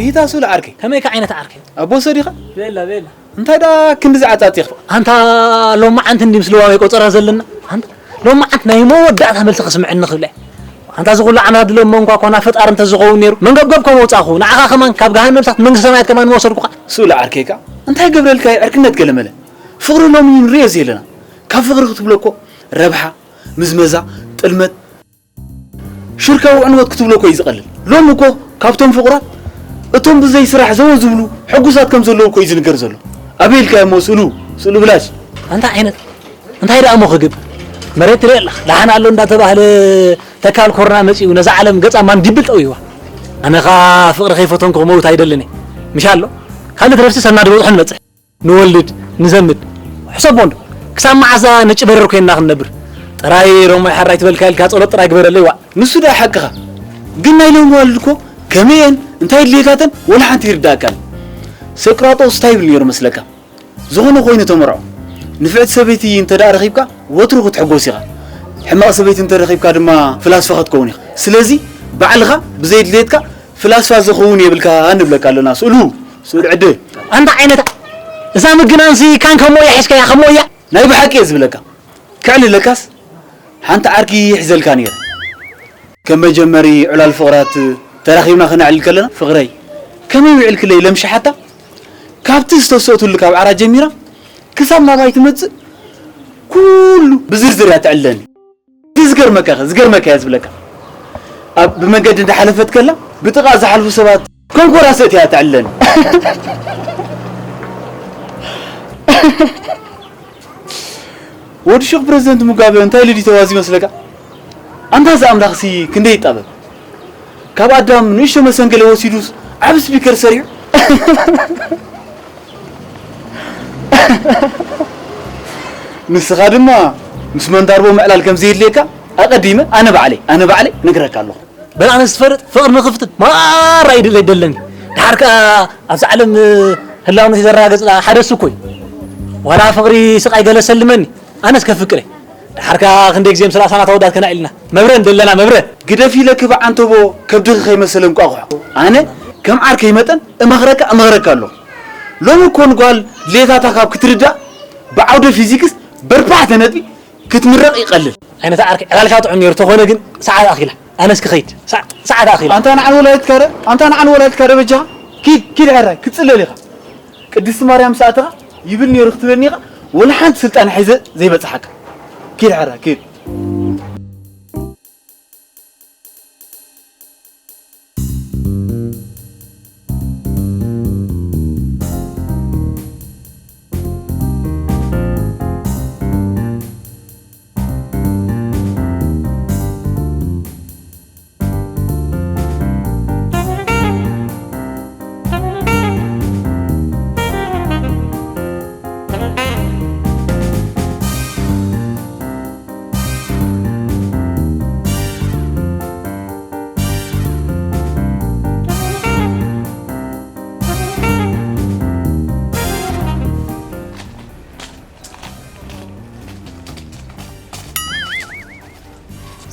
ይታ ሱሉ ዓርከይ። ከመይ ከ ዓይነት ዓርከይ? ኣቦ ሰዲኻ? ቤላ ቤላ። እንታይ ደኣ ክንዲ ዝዓጻጺኽ? ኣንታ ሎማዓንቲ እንዲ ምስ ልዋመይ ቆጸራ ዘለና። ኣንታ ሎማዓንቲ ናይ መወዳእታ መልሲ ክስምዐኒ ክብለ። ኣንታ እዚ ኩሉ ዓመታት ድለሞ እንኳ ኮና ፈጣሪ እንተዝኸውን ነይሩ መንገብገብ ከም ወጻኹ ንዓኻ ከማን ካብ ገሃነም እሳት መንግስተ ሰማያት ከማን መወሰድኩኻ። ሱሉ ዓርከይ ከኣ እንታይ ገብረልካ ዕርክነት ገለመለ። ፍቕሪ ሎሚ ንሪኦ ዘለና። ካብ ፍቕሪ ክትብሎ እኮ ረብሓ፣ ምዝመዛ፣ ጥልመት፣ ሽርካዊ ዕንወት ክትብሎ እኮ እዩ ዝቐልል። ሎሚ እኮ ካብቶም ፍቑራት እቶም ብዘይ ስራሕ ዘወ ዝብሉ ሕጉሳት ከም ዘለዉ እኮ እዩ ዝንገር ዘሎ። ኣበይ ኢልካዮ እሞ ስእሉ ስእሉ ብላሽ። ኣንታ ዓይነት እንታይ ደኣ እሞ ክግብ መሬት ትርኢ ኣለኻ ደሓን ኣሎ እንዳተባህለ ተካል ኮሮና መጺኡ ነዛ ዓለም ገጻ ማን ዲብል ጠውይዋ። ኣነ ኸኣ ፍቕሪ ከይፈተንኩ ክመውት ኣይደልን እየ። ምሽ ኣሎ ካልእ ትረፍሲ ሰና ዝበጽሑ ንበጽሕ። ንወልድ ንዘምድ። ሕሰቦ እንዶ ክሳብ መዓስ እዛ ነጭ በረር ኮይንና ክንነብር? ጥራይ ሮማይ ሕራይ ትበልካ ኢልካ ጸሎት ጥራይ ግበረለይ ዋእ። ንሱ ደኣ ሓቅኻ። ግን ናይ ሎሚ ዋልድ እኮ ከመይ እየን እንታይ ድልየታተን ወላ ሓንቲ ይርድኣካን። ሰቅራጦስ እንታይ ይብል ነይሩ መስለካ? ዝኾነ ኮይኑ ተመርዖ። ንፍዕቲ ሰበይቲ እንተ ደኣ ረኺብካ ወትሩ ክትሕጎስ ኢኻ። ሕማቕ ሰበይቲ እንተ ረኺብካ ድማ ፍላስፋ ክትከውን ኢኻ። ስለዚ ባዕልኻ ብዘይ ድልየትካ ፍላስፋ ዝኸውን የብልካ ንብለካ ኣለና። ስእሉ ስእሉ ዕደ ኣንታ ዓይነታ እዛ ምግናንሲ ካን ከሞ እያ ሒዝካያ ከሞ እያ ናይ ብሓቂ እየ ዝብለካ ክዕልለካስ ሓንቲ ዓርኪ ሒዘልካ ነይረ ከም መጀመሪ ዕላል ፍቕራት ተራኺብና ክነዕልል ከለና ፍቕረይ ከመይ ውዕልክለይ ኢለ ምሽሓታ ካብቲ ዝተሰእትሉ ካብ ዓራት ጀሚራ ክሳብ ናባይ ትመጽእ ኩሉ ብዝርዝር እያ ተዕልለኒ። ዝገርመካ ዝገርመካ እያ ዝብለካ ኣብ ብመንገዲ እንዳሓለፈት ከላ ብጥቓ ዝሓልፉ ሰባት ኮንኮራሰት እያ ተዕልለኒ። ወዲ ሹክ ፕረዚደንት ሙጋበ እንታይ ኢሉ ድዩ ተዋዚ ይመስለካ? ኣንታ እዚ ኣምላኽሲ ክንደይ ይጣበብ? ካብ ኣዳም ንእሽቶ መሰንገለ ወሲዱስ ዓቢ ስፒከር ሰሪሑ። ንስኻ ድማ ምስ መንዳርቦ ምዕላል ከም ዘየድልየካ ኣቐዲመ ኣነ ባዕለይ ኣነ ባዕለይ ነግረካ ኣለኹ። በል ኣነስ ዝፈርጥ ፍቕሪ ንኽፍትን ማራ እዩ ድለይ ደለኒ። ድሓር ከኣ ኣብዛ ዓለም ህላውነት ዘረጋገጽላ ሓደ እሱ እኮ እዩ። ዋላ ፍቕሪ ስቓይ ገለ ሰልመኒ ኣነስ ከፍቅር እየ። ድሓር ከኣ ክንደይ ግዜ ምስ ርእሳና ተወዳት ከና ኢልና መብረ እንደለና መብረ። ግደፍ ኢለኪ በዓንተቦ ከብድኺ ከይመሰለ እንቋቑሖ። ኣነ ከም ዓርከይ መጠን እመኽረካ እመኽረካ ኣለኹ። ሎሚ እኮ ንጓል ድሌታታ ካብ ክትርዳእ ብዓውደ ፊዚክስ በርባዕተ ነጥቢ ክትምረቕ ይቐልል። ኣይነታ ዓርከይ ዕላልካ ጥዑም ነይሩ ተኾነ ግን ሰዓት ኣኺላ። ኣነስ ክኸይድ ሰዓት ኣኺላ። ኣንታ ንዓን ወላዲትካ ዶ ኣንታ ንዓን ወላዲትካ ዶ በጃኻ ኪድ ኪድ ሕራይ ክትጽለል ኢኻ። ቅድስቲ ማርያም ምስ ኣተኻ ይብል ነይሩ ክትብለኒ ኢኻ ወላ ሓንቲ ስልጣን ሒዘ ዘይበጽሓካ። ኪድ ሕራይ ኪድ።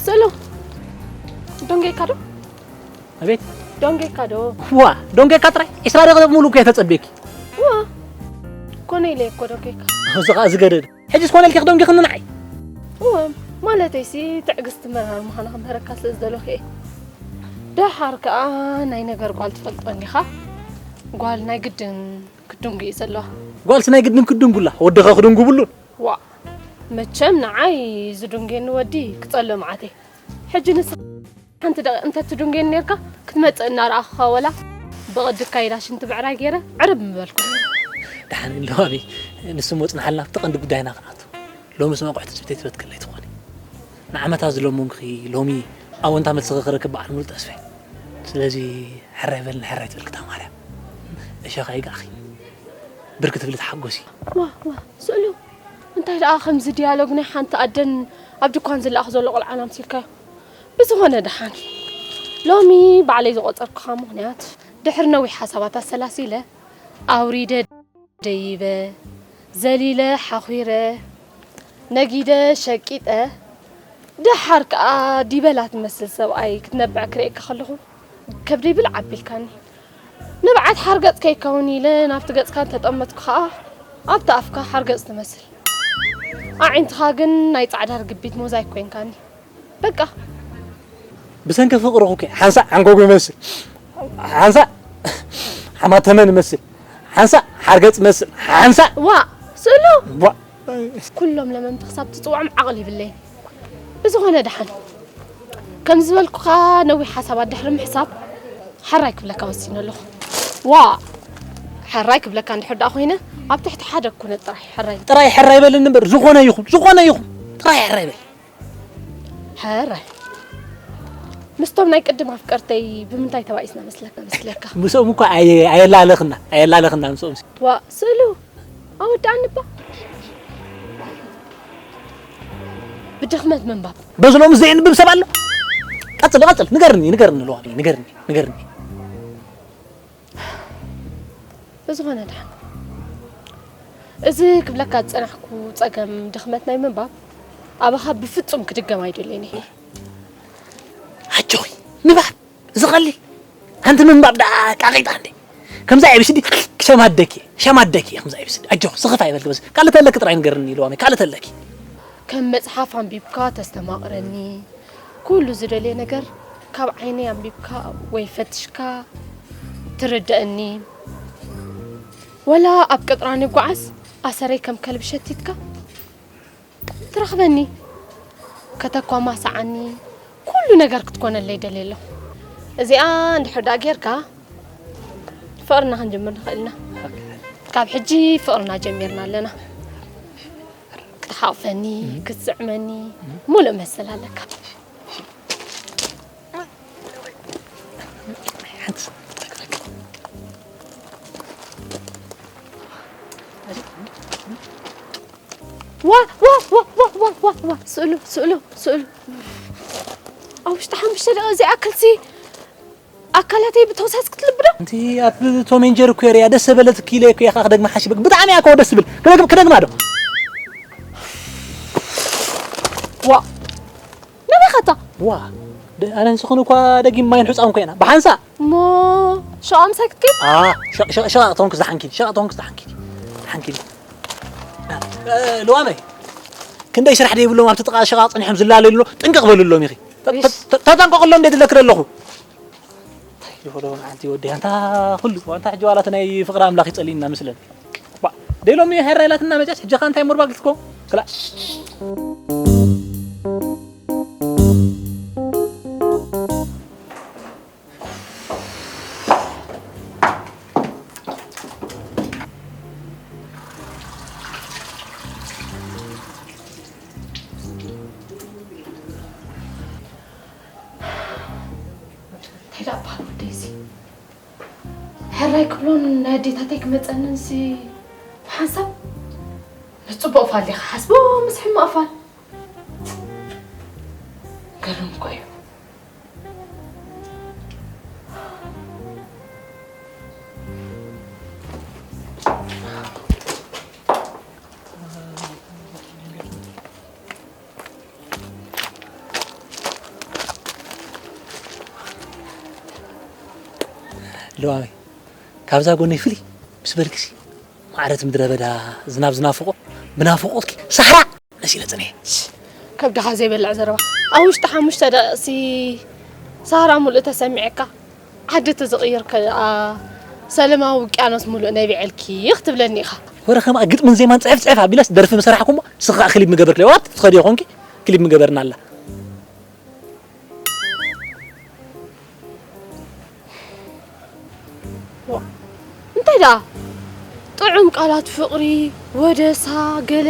ስእሉ ዶንጌካ ዶ? ኣቤት ዶንጌካ ዶ? ዋ ዶንጌካ ጥራይ ዒስራ ደቂቕ ሙሉ እኮ እየ ተጸቤኪ። ዋ ኮነ ኢለ እኮ ዶንጌካ። እዚ ኸኣ ዝገደደ። ሕጂስ ኮነ ኢልኪ ክደንጊኽኒ ንዓይ። እወ ማለተይሲ ትዕግስቲ መራር ምዃና ክምህረካ ስለ ዝደለኹ እየ። ደሓር ከኣ ናይ ነገር ጓል ትፈልጦ እንዲኻ? ጓል ናይ ግድን ክትድንጉ እዩ ዘለዋ። ጓልሲ ናይ ግድን ክትድንጉላ ወድኻ ክድንጉ ብሉን። ዋእ መቸም ንዓይ ዝድንጉየኒ ወዲ ክጸልእ መዓት እየ። ሕጂ ንስኻ ሓንቲ ደቒቕ እንተ ትድንጉየኒ ኔርካ ክትመጽእ እናረኣኹኻ ወላ ብቕዲ ኣካይዳ ሽንቲ ብዕራይ ገይረ ዕርብ ምበልኩ። ደሓን ለዋሚ ንሱ እሞ ጽንሓልና ኣብቲ ቀንዲ ጉዳይና ክንኣቱ። ሎምስ መቑሕ ትጽቢተይ ትበትክለይ ትኾኒ። ንዓመታት ዝለመንኩኺ ሎሚ ኣወንታ መልስኺ ክረክብ በዓል ሙሉእ ተስፋ እየ። ስለዚ ሕራይ በልኒ ሕራይ ትበልኪ እታ ማርያም። እሸኻ ይግኣኺ። ብር ክትብሊ ተሓጎሲ። ዋ ዋ ስእሉ እንታይ ደኣ ከምዚ ዲያሎግ ናይ ሓንቲ ኣደን ኣብ ድኳን ዝለኣኽ ዘሎ ቆልዓን ኣምሲልካዮ። ብዝኾነ ደሓን ሎሚ ባዕለይ ዝቖጸርኩኻ ምኽንያት ድሕሪ ነዊሕ ሓሳባት ኣሰላሲለ ኣውሪደ ደይበ ዘሊለ ሓኺረ ነጊደ ሸቂጠ ደሓር ከኣ ዲበላ ትመስል ሰብኣይ ክትነብዕ ክርእየካ ከለኹ ከብደይ ብልዕ ኣቢልካኒ። ንብዓት ሓርገጽ ከይከውን ኢለ ናብቲ ገጽካ እንተጠመትኩ ኸኣ ኣብቲ ኣፍካ ሓርገጽ ትመስል። ኣዒንትኻ ግን ናይ ጻዕዳ ርግቢት ሞዛይክ ኮይንካኒ። በቃ። ብሰንኪ ፍቕርኹ ከ ሓንሳእ ዓንጎጎ ይመስል፣ ሓንሳእ ሓማተመን ይመስል፣ ሓንሳእ ሓርገጽ ይመስል፣ ሓንሳእ ዋ ስእሉ ዋ። ኩሎም ለመምቲ ክሳብ ትጽውዖም ዓቕሊ ይብለይን። ብዝኾነ ደሓን ከምዚ ዝበልኩኻ ነዊሕ ሓሳባት ድሕሪ ምሕሳብ ሕራይ ክብለካ ወሲነ ኣለኹ። ዋ ሕራይ ክብለካ እንድሕር ደኣ ኮይነ ኣብ ትሕቲ ሓደ ኩነ ጥራሕ ሕራይ ጥራይ ሕራይ በልኒ እምበር ዝኾነ ይኹን ዝኾነ ይኹን ጥራይ ሕራይ በል። ሕራይ ምስቶም ናይ ቅድም ኣፍቀርተይ ብምንታይ ተባኢስና መስለካ መስለካ? ምስኦም እኳ ኣየ- ኣየላለኽና ኣየላለኽና ምስኦም ዋ ስእሉ ኣወዳኣኒ እባ ብድኽመት ምንባብ በዚ ሎሚ ዘየንብብ ሰብ ኣሎ? ቀጽል ቀጽል ንገርኒ ንገርኒ ለዋሚ ንገርኒ ንገርኒ ብዝኾነ ድሓን እዚ ክብለካ ዝጸናሕኩ ጸገም ድኽመት ናይ ምንባብ ኣባኻ ብፍጹም ክድገም ኣይደልየን እየ። ኣጆኺ ንባብ እዚ ቀሊል ኣንቲ ምንባብ ደኣ ቃቂጣ እንዴ ከምዛ ኤቢሲዲ ክሸማደኪ ሸማደኪ ከምዛ ኤቢሲዲ ኣጆኺ ስኽፍ ኣይበልኪ በስ ካልእ ተለኪ ጥራይ ንገርኒ ኢልዋመይ ካልእ ተለኪ ከም መጽሓፍ ኣንቢብካ ተስተማቕረኒ ኩሉ ዝደልየ ነገር ካብ ዓይነይ ኣንቢብካ ወይ ፈትሽካ ትርደእኒ ወላ ኣብ ቅጥራን ይጓዓዝ ኣሰረይ ከም ከልቢ ሸቲትካ ትረኽበኒ ከተኳማስዓኒ ኩሉ ነገር ክትኮነለይ ደልየ ኣለኹ። እዚኣ እንድሕር ደኣ ጌርካ ፍቕርና ክንጅምር ንኽእል ኢና። ካብ ሕጂ ፍቕርና ጀሚርና ኣለና። ክትሓቕፈኒ፣ ክትስዕመኒ ሙሉእ መሰል ኣለካ። ዋ ዋ ዋ ዋ ዋ ዋ ዋ ስእሉ ስእሉ ስእሉ ኣብ ውሽጢ ሓሙሽተ ደቂቕ እዚኣ ኣክልሲ ኣካላተይ ብተውሳስ ክትልብዶ እንቲ ኣብ ቶም ኤንድ ጀሪ እኮ ሪያ ደስ በለት ኪለ እኮ ኢኻ ክደግማ ሓሲበ ብጣዕሚ እኮ ደስ ብል ክደግም ክደግማ ዶ ዋ መበኸታ ዋ ኣነ ንስኽን እኳ ደጊም ማይን ሕፃን ኮይና ብሓንሳ እሞ ሸዋ ምሳይ ክትከይድ ሸቃቕ ተኾንክ ዝሓንኪ ሸቃቕ ተኾንክ ዝሓንኪ ሓንኪ ልዋመይ ክንደይ ስራሕ ደይብሎም ኣብቲ ጥቓ ሸቃቕ ፀኒሖም ዝላለዩ ኣሎ ጥንቅቕ በልሎም ኢኺ ተጠንቀቕሎም እንደ ዝለክረ ኣለኹ ይኸዶ መዓልቲ ወዲ ኣንታ ኩሉ ኣንታ ሕጂ ዋላ ናይ ፍቕሪ ኣምላኽ ይጸልእና ምስለን ደሎም ሕራ ኢላትና መጫሽ ሕጂ ኻ እንታይ ምርባግ ትኮ ክላ እንታይ ደኣ በሃል ወደይሲ ሕራይ ክብሎን ናይ ኣዴታተይ ክመጸንን ሲ ብሓንሳብ ንጽቡቕ ፋል ዲኻ ሓስቦ ምስ ሕማቕ ፋል ገርም እኮ እዩ ለዋመይ ካብዛ ጎነይ ፍልይ ምስ በልክሲ ማዕረት ምድረ በዳ ዝናብ ዝናፍቖ ብናፍቖትኪ ሳሕራ መሲለ ጽንሐ። ከብድኻ ዘይበልዕ ዘረባ ኣብ ውሽጢ ሓሙሽተ ደቂቕሲ ሳህራ ሙሉእ ተሰሚዐካ ዓዲ ተዝቕይር ከኣ ሰለማዊ ውቅያኖስ ሙሉእ ነቢዐልኪ ክትብለኒ ኢኻ። ወረ ከምኣ ግጥምን ዜማን ጽሕፍ ጽሕፍ ኣቢለስ ደርፊ ምሰራሕኩሞ ስኻ ክሊብ ምገበርክለይ ዋት ትኸድዮ ኾንኪ ክሊብ ምገበርና ኣላ። እንታይ ደኣ ጥዑም ቃላት ፍቕሪ ወደሳ ገለ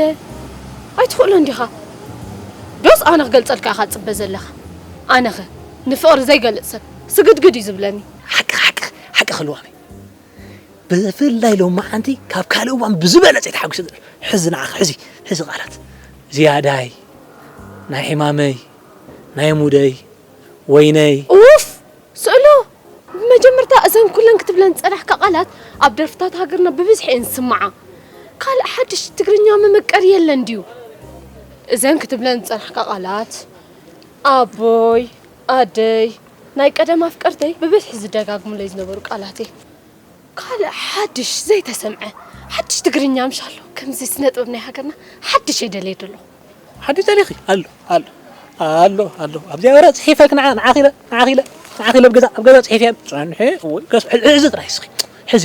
ኣይትኽእሎን ዲኻ? ዶስ ኣነ ክገልጸልካ ኢኻ ትጽበ ዘለኻ? ኣነኸ ንፍቕሪ ዘይገልጽ ሰብ ስግድግድ እዩ ዝብለኒ። ሓቂ ሓቂ ሓቂ ክልዋመይ ብፍላይ ሎማዓንቲ ካብ ካልእ እዋን ብዝበለጸ ተሓጒሰ ዘለኹ። ሕዚ ንዓኺ ሕዚ ሕዚ ቃላት ዝያዳይ ናይ ሕማመይ ናይ ሙደይ ወይነይ ኡፍ ስእሉ ብመጀመርታ እዘን ኩለን ክትብለን ዝጸናሕካ ቃላት ኣብ ደርፍታት ሃገርና ብብዝሒ እየን ዝስምዓ። ካልእ ሓድሽ ትግርኛ መመቀሪ የለን ድዩ? እዘን ክትብለን ዝጸናሕካ ቃላት ኣቦይ፣ ኣደይ፣ ናይ ቀደም ኣፍቀርተይ ብብዝሒ ዝደጋግሙለይ ዝነበሩ ቃላት እየን። ካልእ ሓድሽ ዘይተሰምዐ ሓድሽ ትግርኛ ምሽ ኣሎ። ከምዚ ስነ ጥበብ ናይ ሃገርና ሓድሽ እየ ደልየ ዘለኹ። ሓድሽ ደሊኺ? ኣሎ፣ ኣሎ፣ ኣሎ፣ ኣሎ። ኣብዚኣ ወረቕ ጽሒፈ ንዓ-፣ ንዓኺ ኢለ፣ ንዓኺ ኢለ፣ ንዓኺ ኢለ ኣብ ገዛ፣ ኣብ ገዛ ጽሒፈ እየ። ጸንሒ፣ እወ፣ ከስ-፣ ሕዚ ጥራይ እስኺ። ሕዚ፣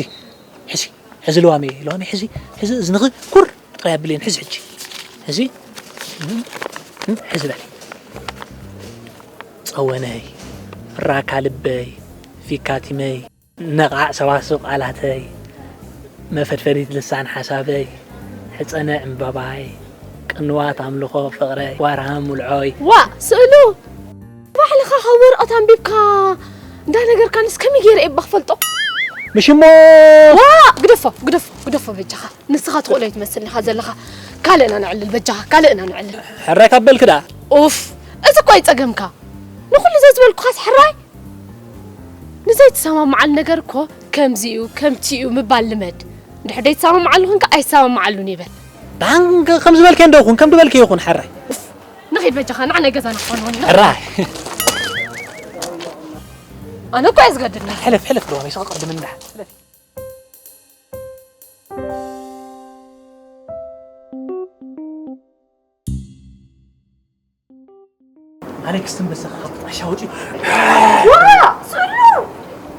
ሕዚ፣ ሕዚ ልዋመይ፣ ልዋመይ፣ ሕዚ፣ ሕዚ እዝንኺ ኩር ጥራይ ኣብልየን፣ ሕዚ ሕጂ። ሕዚ፣ እም፣ እም፣ ሕዚ በሊ። ጸወነይ፣ ራካ ልበይ፣ ፊካቲመይ። ነቓዕ ሰዋስው ቃላተይ፣ መፈድፈዲት ልሳን ሓሳበይ፣ ሕጸነ ዕምባባይ፣ ቅንዋት ኣምልኾ ፍቕረይ፣ ዋርሃ ሙልዖይ። ዋእ ስእሉ! ባዕልኻ ካብ ወረቐት ኣንቢብካ እንዳነገርካንስ ከመይ ገይረ እየ እባ ክፈልጦ? ምሽ እሞ ዋእ! ግደፎ፣ ግደፎ፣ ግደፎ በጃኻ። ንስኻ ትኽእሎ ኣይትመስልን ኢኻ ዘለኻ። ካልእ ኢና ነዕልል በጃኻ፣ ካልእ ኢና ነዕልል። ሕራይ ካብ በልክ ደኣ። ኡፍ! እዚ እኮ እዩ ጸገምካ። ንኹሉ ዘዝበልኩኻስ ሕራይ? ንዘይትሰማምዓሉ ነገር እኮ ከምዚ እዩ፣ ከምቲ እዩ ምባል ልመድ። እንድሕር ዘይትሰማምዓሉ ኮንካ ኣይሰማምዓሉን ይበል። ደሓን ከ-፣ ከም ዝበልከ እንዶ ይኹን፣ ከም ዝበልከ ይኹን፣ ሕራይ። ንኺድ በጃኻ፣ ንዓ ናይ ገዛና ክኾን እውን። ሕራይ። ኣነ እኮ እየ ዝገድድ። ሕለፍ፣ ሕለፍ፣ ዶ፣ ይስቕ ቅድም እንዳ። ሕለፍ። ኣሌክስ ትንበሰኻ ካብ ጣሻ ወፂኡ። ዋ! ስእሉ!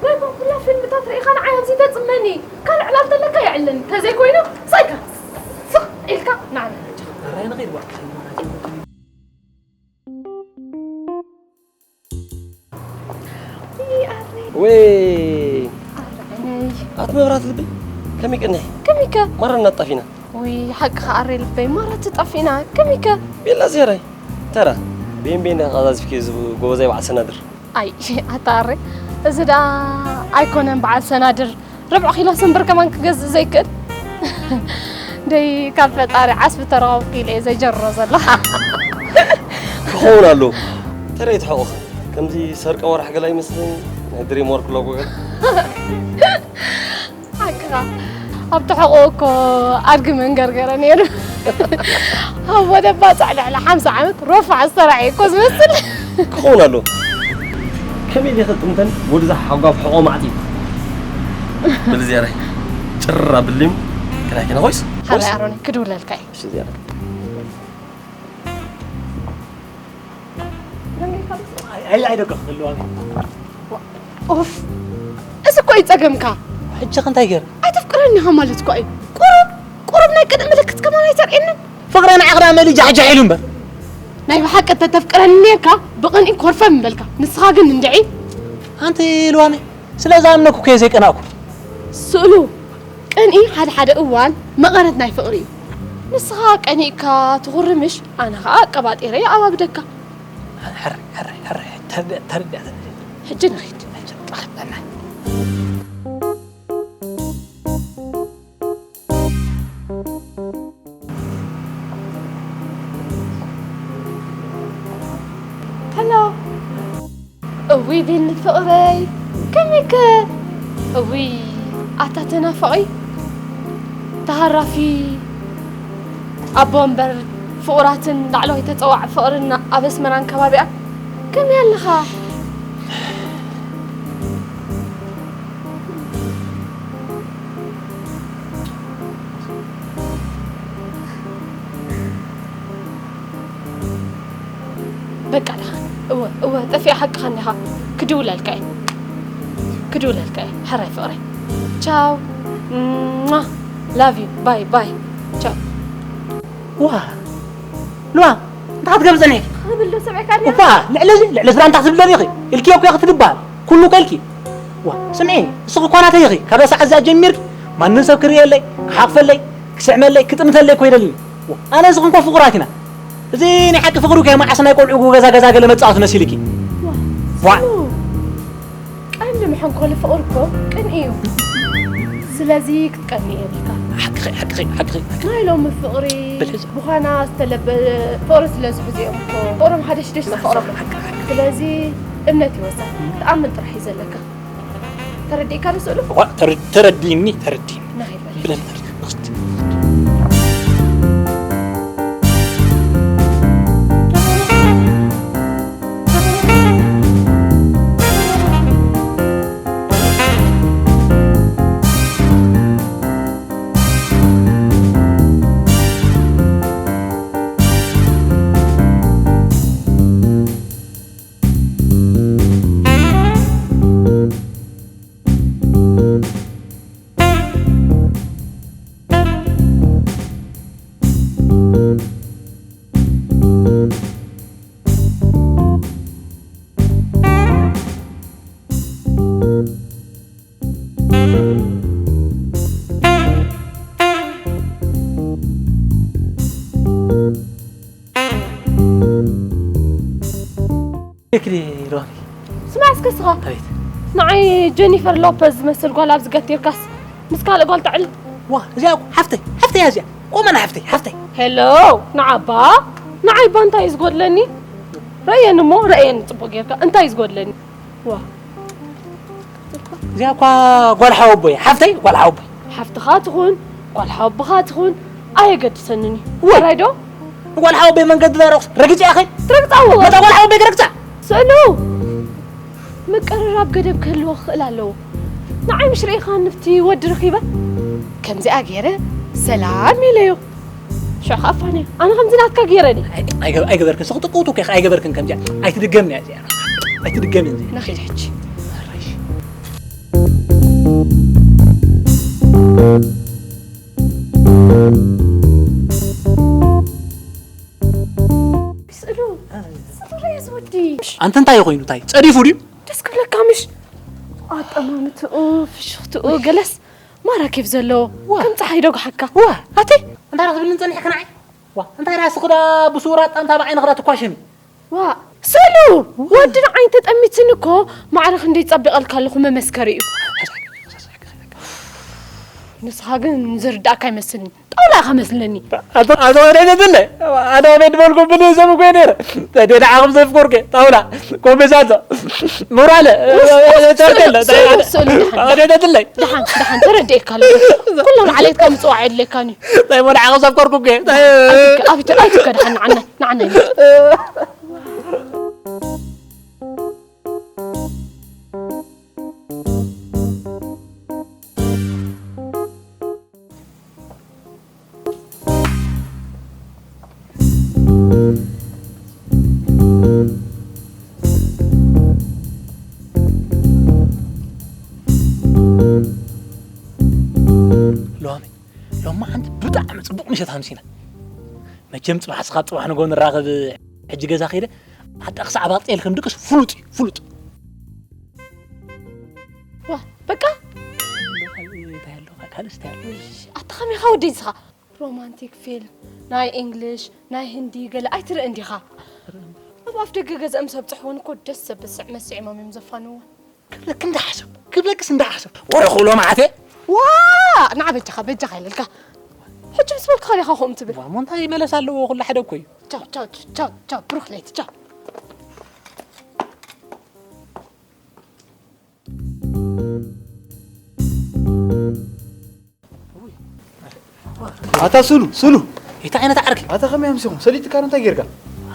ናይ ባኩላ ፊልምታት ርኢኻ ንዓይ ኣብዚ ተጽመኒ። ካልእ ዕላል ተለካ የዕልን። ተዘይኮይኑ፣ ሳይካ ስቕ ኢልካ ንዓና በጃኻ። ራይ ንኸይድ ዋ። ወይ ኣረይ። ኣት መብራት ልበይ ከመይ ቅንሒ? ከመይ ከ? ማራ እናጣፊና። ወይ ሓቅኻ ኣረይ ልበይ ማራ ትጣፊና። ከመይ ከ? ቤላ ዜራይ ተራ ቤን ቤን ቀዛዝፍኪ ዝብ ጎበዛይ በዓል ሰናድር። ኣይ ኣታ ኣረይ፣ እዚ ደኣ ኣይኮነን በዓል ሰናድር። ርብዒ ኪሎ ስምብር ከማን ክገዝእ ዘይክእል። ደይ ካብ ፈጣሪ ዓስቢ ተረኸብኩ ኢለ እየ ዘይጀርሮ ዘለኹ። ክኸውን ኣለዎ። ተረይ ትሕቑኺ። ከምዚ ሰርቀ ወራሕ ገላ ይመስለኒ። ናይ ድሪም ወርክ ሎጎ ገላ። ሓቅኻ። ኣብቲ ሕቑ እኮ ኣድጊ መንገርገረ ነይሩ። ኣብ ወደባ ጻዕ ልዕሊ ሓምሳ ዓመት ሮፋ ኣሰራዒ እኮ ዝመስል። ክኸውን ኣለዎ። ከመይ ዲኺ ጥምተን ወድዛ ሓጓፍ ሕቖ ማዕጺ? በል ዝያዳይ ጭራ ብሊም ክናይ ክና ኮይስ? ሓራይ ኣሮኒ ክድውለልካ እዩ። እሺ ዝያዳይ። ኣይ፣ ኣይ፣ ኣይደገፍ ዘለዋ። ኡፍ፣ እዚ እኮ እዩ ጸገምካ። ሕጂ ከ እንታይ ገይረ? ኣይተፍቅረኒ ኢኻ ማለት እኮ እዩ። ቁሩብ፣ ቁሩብ ናይ ቅድሚ ምልክት ከማን ኣይተርእየንን። ፍቕረ ንዓኽ ደኣ መሊእ ጃሕጃሕ ኢሉ እምበር። ናይ ብሓቂ እንተተፍቅረኒ ነይርካ፣ ብቕንኢ ኮርፈም ምበልካ። ንስኻ ግን እንድዒ። ኣንቲ ልዋመይ፣ ስለ ዝኣምነኩ እኮ እየ ዘይቀናእኩ። ስእሉ፣ ቅንኢ ሓደ ሓደ እዋን መቐረት ናይ ፍቕሪ እዩ። ንስኻ ቀኒእካ ትኹርምሽ፣ ኣነ ኸኣ ኣቀባጢረ የኣባብደካ። ሕራይ፣ ሕራይ፣ ሕራይ፣ ተረዲኣ፣ ተረዲኣ፣ ተረዲኣ። ሕጂ ንኺድ። ሕጂ ንጣፍ፣ በናይ። ሄሎ። እውይ ቢኒ ፍቕረይ፣ ከመይከ? እውይ ኣታ ተናፋቒ፣ ተሃራፊ ኣቦ ወንበር ፍቑራትን ላዕለዋይ ተጸዋዒ ፍቕርን ኣብ ኣስመራን ከባቢኣን፣ ከመይ ኣለኻ? በቃ ደሓን። እወ፣ እወ፣ ጠፊኣ ሓቅኻ እንዲኻ። ክድውለልካ እየ። ክድውለልካ እየ። ሕራይ ፍቕረይ። ቻው። ሟ። ላቭ ዩ። ባይ፣ ባይ። ቻው። ዋ። ሉዋ፣ እንታይ ክትገብሪ ጸኒሕኪ? ክብል ዶ ሰምዕካ ድያ? እባ፣ ልዕሊ እዚ፣ ልዕሊ እዚ እንታይ ክትብሊ ደሊኺ? ኢልኪ እኮ ኢኺ ትድበሃል። ኩሉ እኮ ኢልኪ። ዋ፣ ስምዒ፣ ንስኺ እኮ ናተይ ኢኺ። ካብዛ ሰዓት እዚኣ ጀሚርኪ፣ ማንም ሰብ ክርእየለይ፣ ክሓቕፈለይ፣ ክስዕመለይ፣ ክጥምተለይ እኮ ይደሊ። ዋ፣ ኣነ ንስኺ እኮ ፍቑራት ኢና። እዚ ናይ ሓቂ ፍቕሪ እኮ መዓስ ናይ ቆልዑ ገዛ ገዛ ገለ መጻወቲ መሲልኪ። ዋ፣ ዋ። ስሙ፣ ቀንዲ መሐንኮሊ ፍቕሪ እኮ ቅንኢ እዩ። ስለዚ ክትቀንእ የብልካ። ሓቅኺ፣ ሓቅኺ፣ ሓቅኺ፣ ሓቅኺ። ናይ ሎሚ ፍቕሪ ብልሕዚ። ብዃና ዝተለበ ፍቕሪ ስለ ዝሕዙ እዮም እኮ። ፍቕሮም ሓደሽደሽ ዝፍቕሮም። ሓቂ፣ ሓቂ። ስለዚ እምነት ይወሰን። ክትኣምን ጥራሕ እዩ ዘለካ። ተረዲእካ ዶ ስእሉ? እዋ፣ ተረ-፣ ተረዲእኒ፣ ተረዲእኒ። ናይ በል። ብለን ተረዲእኒ። ስማዕ እስከ ስኻ። ኣቤት። ንዓይ ጀኒፈር ሎፐዝ ዝመስል ጓል ኣብዚ ገቲርካስ ምስ ካልእ ጓል ተዕል። ዋ፣ እዚኣ እኮ ሓፍተይ፣ ሓፍተይ እያ እዚኣ። ቆመና ሓፍተይ፣ ሓፍተይ። ሄሎ፣ ንዓባ፣ ንዓይባ እንታይ እዩ ዝጎድለኒ? ረእየኒ እሞ፣ ረእየኒ ጽቡቕ ጌርካ። እንታይ እዩ ዝጎድለኒ? ዋ። እዚኣ እኳ ጓል ሓወቦይ፣ ሓፍተይ ጓል ሓወቦይ። ሓፍትኻ ትኹን፣ ጓል ሓወቦኻ ትኹን፣ ኣየገድሰንን እዩ። ወይ። ሕራይ ዶ? ንጓል ሓወቦይ መንገዲ ዳረቑስ ረግጺ ኣኸይ? ትረግጻ እወ። ነታ ጓል ሓወቦይ ክረግጻ? ስእሉ፣ ምቅርራብ ገደብ ክህልዎ ክኽእል ኣለዎ። ንዓይ ምሽ ርኢኻ ንፍቲ ወዲ ረኺበ? ከምዚኣ ገይረ ሰላም ኢለዮ። ሽዑ ኸኣ ፋንያ፣ ኣነ ከምዚ ናትካ ገይረኒ። ኣይ-፣ ኣይገ-፣ ኣይገበርክን፣ ስኽ ጥቅውቱ ከ ኣይገበርክን ከምዚኣ። ኣይትድገምን እያ እዚኣ። ኣይትድገምን እዚኣ። ናኺድ ሕጂ። ስእሉ፣ ስእሉ ርኣዮ ዝወዲ። ኣንተ እንታይ ኮይኑ፣ እንታይ ጸዲፉ ድዩ? ደስ ክብለካ ምሽ? ኣጠማምትኡ፣ ፍሽኽትኡ፣ ገለስ ማራ ኬፍ ዘለዎ። ዋ። ከም ጸሓይ ዶ ጉሓካ? ዋ። ኣቲ? እንታይ ደኣ ክትብልኒ ጸኒሕኪ ንዓይ? ዋ፣ እንታይ ደኣ ስኽዳ ብስውራ ጣንታ ብዓይንኽዳ ትኳሽኒ? ዋ፣ ስእሉ! ወዲ ንዓይ ተጠሚትኒ እኮ ማዕረ ክንደይ ጸቢቐልካ ኣለኹ መመስከሪ እዩ። ንስኻ ግን ዝርዳእካ ኣይመስልኒ። ጣውላ ኢኻ መስለኒ። ኣቶ፣ ኣቶ ወደደትለ፣ ኣነ ወደ ድበልኩ ብንእሰብ እኮ እየ ነይረ። ተደይ ንዓኹም ዘፍቆርኩ፣ ጣውላ፣ ኮምበሳቶ፣ ሞራለ፣ ውስ፣ ውስ፣ ቸርከለ፣ ስእሉ፣ ስእሉ፣ ደሓን፣ ደሓን። ወደደትለይ። ደሓን፣ ደሓን፣ ተረዲኤካ ኣለኹ። ኩሎም ዓሌትካ ምጽዋዕ የድልየካን እዩ። እንታይ እሞ ንዓኹም ዘፍቆርኩ እኮ እየ። እንታይ ኣይትከ-፣ ኣብቲ-፣ ኣይትከ-፣ ደሓን፣ ንዓናይ፣ ንዓናይ። ሎሚ፣ ሎሚ ሓንቲ ብጣዕሚ ጽቡቕ ምሸት ኣምሲና። መቸም ጽባሕ ስኻብ ጽባሕ ንጎ ንራኸብ። ሕጂ ገዛ ከይደ ኣጣቕሳ ዓባቕ ጤል ከም ድቅስ ፍሉጥ እዩ፣ ፍሉጥ። ዋ፣ በቃ? እንታይ ኣሎ? ካልእስ እንታይ ኣሎ? ውይ፣ ኣታ ከመይ ኢኻ ወደይ ንስኻ? ሮማንቲክ ፊልም፣ ናይ እንግሊሽ፣ ናይ ህንዲ ገለ ኣይትርእን ዲኻ? ኣብ ኣፍ ደገ ገዛ ምስ ኣብጽሕወን እኮ ደስ ዘብል ስዕ መሲዖም እዮም ዘፋንወን። ክብለክ እንዳሓሰብ፣ ክብለክስ እንዳሓሰብ። ወረ ኩሎ መዓተ። ዋ! ንዓ በጃኻ፣ በጃኻ ኢለልካ። ሕጂ ምስ በልካ ዲኻ ከምኡ ትብል? ዋ፣ እሞ እንታይ በለስ ኣለዎ? ኩሉ ሓደ እኮ እዩ። ቻው፣ ቻው፣ ቻው፣ ቻው፣ ብሩኽ ለይቲ፣ ቻው። ኣታ ስሉ፣ ስሉ። እንታይ ዓይነት ዓርኪ? ኣታ ከመይ ኣምሲኹም? ሰሊጥካ ዶ እንታይ ጌርካ?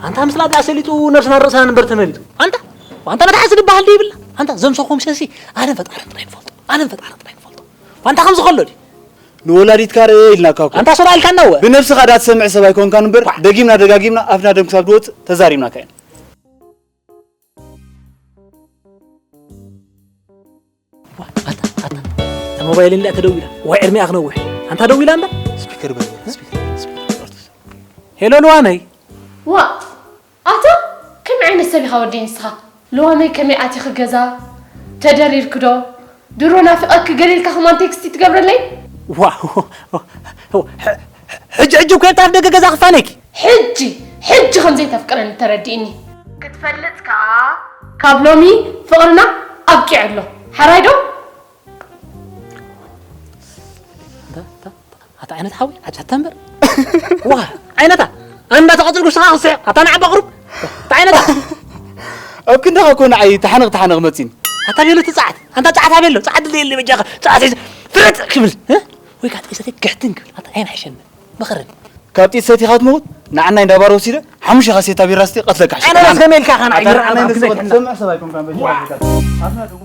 ኣንታ ምስላ ደኣ ሰሊጡ ነብስና ርእስና ንበር ተመሊጡ። ኣንታ፣ ኣንታ መትሓዚ ዝበሃል ድዩ ይብላ? ኣንታ ዘምሰኹም ሰሲ ኣነን ፈጣርን ጥራይ ንፈልጦ። ኣነን ፈጣርን ጥራይ ንፈልጦ። ኣንታ ከምዚ ከሎ ድዩ? ንወላዲትካ ርእ ኢልናካ እኮ። ኣንታ ሶራ ኢልካና እወ። ብነብስኻ ዳ ትሰምዕ ሰብ ኣይኮንካን እምበር፣ ኳ። ደጊምና ደጋጊምና ኣፍና ደም ክሳብ ዝወጽእ ተዛሪብናካ ኢና። ዋ፣ ኣታ፣ ኣታ። እታ ሞባይል እንድያ ተደዊላ። ዋይ፣ ዕድሜኣ ክነውሕ። ኣንታ ደዊላ እምበር። ስፒከር በል፣ ስፒከር፣ ስፒከር። ሄሎ፣ ልዋመይ። ዋ፣ ኣታ፣ ከመይ ዓይነት ሰብ ኢኻ ወደይ ንስኻ? ልዋመይ ከመይ ኣቲኺ ገዛ? ተደሪርኪ ዶ? ድሮ ናፊቐኪ ገለ ኢልካ ከማን ቴክስቲ ትገብረለይ? ዋ፣ ዋ፣ ዋ፣ ዋ፣ ሕ-፣ ሕ-፣ ሕጂ፣ ሕጂ እኮ የብታ ኣብ ደገ ገዛ ክፋነኪ። ሕጂ፣ ሕጂ ከም ዘይተፍቅረኒ ተረዲእኒ። ክትፈልጥ ከኣ ካብ ሎሚ ፍቕርና ኣብቂዑ ኣሎ። ሓራይ ዶ? ኣታ፣ ኣታ፣ ኣታ ዓይነት ሓዊ፣ ዓጫታ እምበር። ዋ፣ ዓይነታ፣ ኣንዳ ተቐጽል ጉስኻ ክስዕ፣ ኣታ ንዓባ ቁሩብ። ኣታ ዓይነታ። ኣብ ክንዳኻ እኮ ንዓይ ተሓነቕ ተሓነቕ መጺኒ። ኣታ ቤሎ ትጻዓት፣ ኣንታ ጻዓት ኣቤሎ፣ ጻዓት ድለ የለ በጃኻ፣ ጻዓት ሒዘ፣ ፍረጥ ክብል፣ እ? ወይ ከዓ ጥሰተይ ግሕትን ክብል፣ ኣታ ዓይን ሓሸኒ። መኸረኒ። ካብ ጢት ሰቲኻ ትመውት፣ ንዓናይ እንዳ ባር ወሲደ፣ ሓሙሽተ ካሴታ ቢራ ስቲ ቀትለካ ኣነ ሕሸኒ። ከመይ ኢልካ ኸ ንዓይ ኣታ ቢራ ንዓናይ ኣታ ንስኻ ክዘይ ትሕና? ትሰምዕ ሰብ ኣይኮንካን በጃኻ። ኣፍና ደሞ